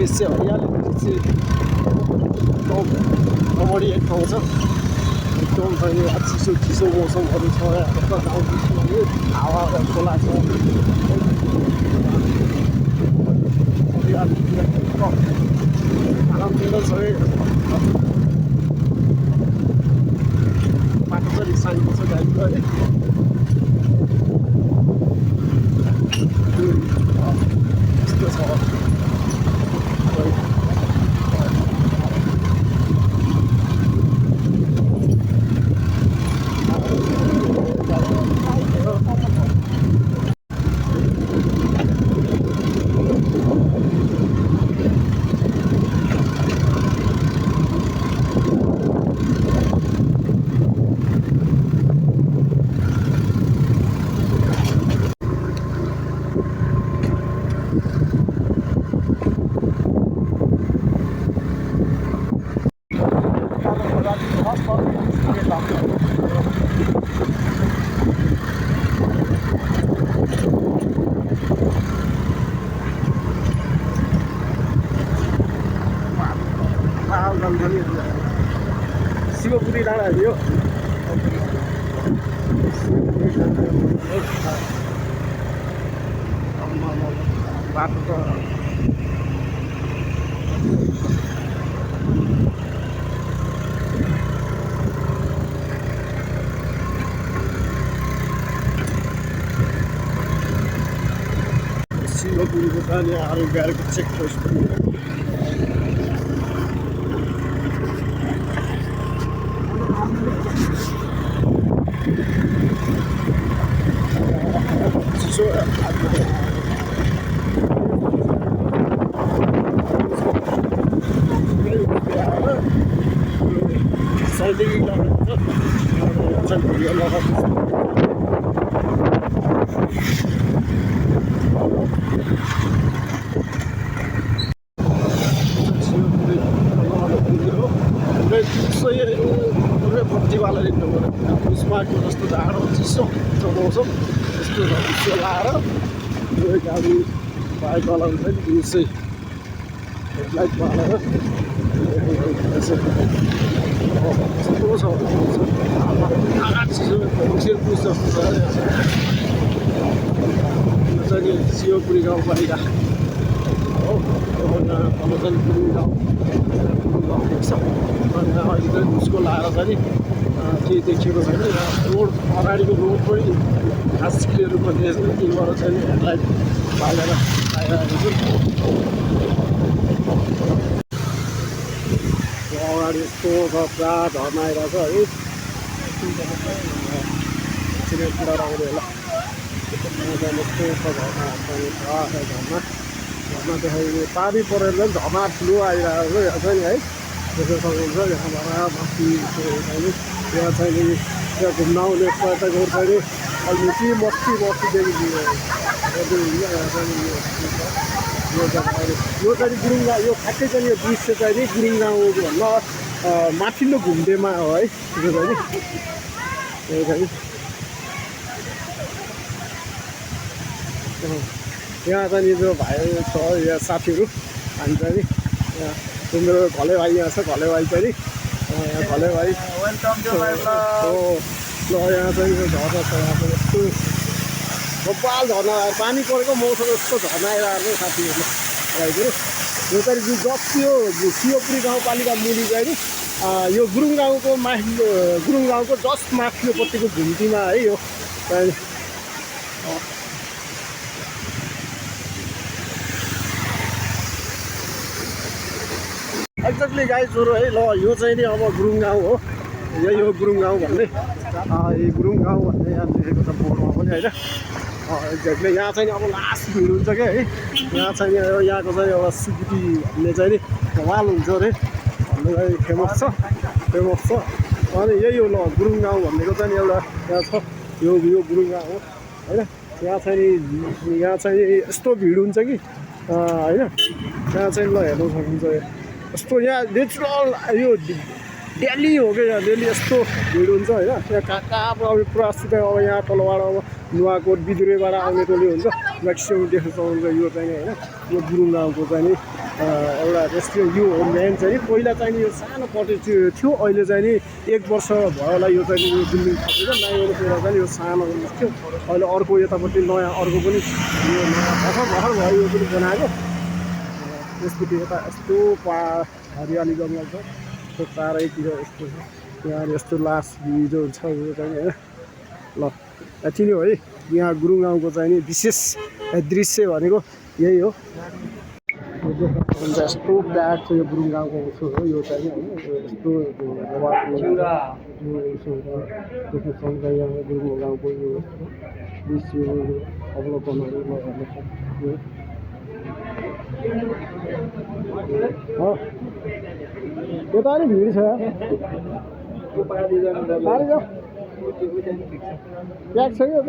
परिवेश चाहिँ हरियाली चाहिँ एकदम बढी एक ठाउँ छ एकदम चाहिँ चिसो चिसो मौसमहरू छ यहाँ गाउँदेखि हावा खोला छ आरामले छ बाटो चाहिँ रिसाइएको छ गाडीको है यस्तो छ शिवपुरी डाँडा यो बाटो त शिवपुरीको पनि अरू गाडीको चेक पोस्ट बत्तीवाला उस्माको जस्तो जाडो चिसो मौसम यस्तो चिसो लाएर यो गाडी बाइक चलाउँछ नि यसै हेडलाइट बालेर कस्तो छ चिसो सेलपुस जस्तो छ यो चाहिँ शिवपुरी गाउँपालिका हो गुरुङ गाउँ देख्छ अहिले चाहिँ उसको लाएर चाहिँ केही देखिएको छैन रोड अगाडिको रोड पनि घाँस क्लियर बनिएको छ त्यहीबाट चाहिँ हेडलाइट बालेर आइरहेको छु अगाडि यस्तो छ पुरा झर्ना आइरहेको छ है एक्सिडेन्ट आउने होला यस्तो छ झर्ना झर्ना देखाइदिने पानी परेर पनि झर्ना ठुलो आइरहेको छ यहाँ चाहिँ है देख्न सक्नुहुन्छ यहाँबाट माथि यहाँ चाहिँ यहाँ घुम्न आउने पर्यटकहरू चाहिँ अहिले के मस्तीदेखि यो चाहिँ गुरुङ गाउँ यो ठ्याक्कै चाहिँ यो दृश्य चाहिँ गुरुङ गाउँभन्दा माथिल्लो घुम्टेमा हो है यो चाहिँ यहाँ चाहिँ जो भाइ छ यहाँ साथीहरू हामी चाहिँ यहाँ मेरो घले भाइ यहाँ छ घले भाइ चाहिँ यहाँ घले भाइ हो ल यहाँ चाहिँ यो झर्ना छ यहाँ चाहिँ यस्तो कपाल झर्ना पानी परेको मौसम यस्तो झर्ना आइरहेको साथीहरू भाइहरू यो चाहिँ जति यो शिवपुरी गाउँपालिका मुनि चाहिँ नि यो गुरुङ गाउँको गुरुङ गाउँको जस्ट माथिल्लोपट्टिको घुम्तीमा है यो एक्ज्याक्टली गाई छोरो है ल यो चाहिँ नि अब गुरुङ गाउँ हो यही हो गुरुङ गाउँ भन्ने यही गुरुङ गाउँ भन्ने यहाँ लेखेको छ बोर्डमा पनि होइन एक्ज्याक्टली यहाँ चाहिँ अब लास्ट भिड हुन्छ क्या है यहाँ चाहिँ यहाँको चाहिँ एउटा सुकुटी भन्ने चाहिँ नि कमाल हुन्छ अरे भन्ने चाहिँ फेमस छ अनि यही हो ल गुरुङ गाउँ भन्नेको चाहिँ एउटा यहाँ छ यो गुरुङ गाउँ हो होइन यहाँ चाहिँ यस्तो भिड हुन्छ कि होइन यहाँ चाहिँ ल हेर्नु सक्नुहुन्छ यस्तो यहाँ नेचुरल यो डेली हो क्या यहाँ डेली यस्तो भिड हुन्छ होइन यहाँ कहाँ अब पुरा सिधै अब यहाँ तलबाट अब नुवाकोट बिजुरेबाट आउने टोली हुन्छ म्याक्सिमम् देख्न सक्नुहुन्छ यो चाहिँ होइन यो गुरुङ गाउँको चाहिँ नि एउटा रेस्टुरेन्ट यो हो मेन चाहिँ नि पहिला चाहिँ नि यो सानो कटेज थियो अहिले चाहिँ नि 1 वर्ष भयो होला यो चाहिँ यो बिल्डिङ थपेर नयाँ पहिला चाहिँ यो सानो थियो अहिले अर्को यतापट्टि नयाँ अर्को पनि यो नयाँ भर्खर भयो यो पनि बनाएको त्यसपछि यता यस्तो हरियाली जङ्गल छ त्यो चारैतिर यस्तो छ यहाँ यस्तो लास्ट भिडियो छ यो चाहिँ होइन ल यति नै हो है यहाँ गुरुङ गाउँको चाहिँ नि विशेष दृश्य भनेको यही हो यस्तो ब्याग छ यो गुरुङ गाउँको उसो हो यो चाहिँ होइन यस्तो देख्न सक्छ यहाँ गुरुङ गाउँको यो दृश्य अवलोकनहरू हेर्न सक्छु यता नि भिड छ ब्याग छ यो त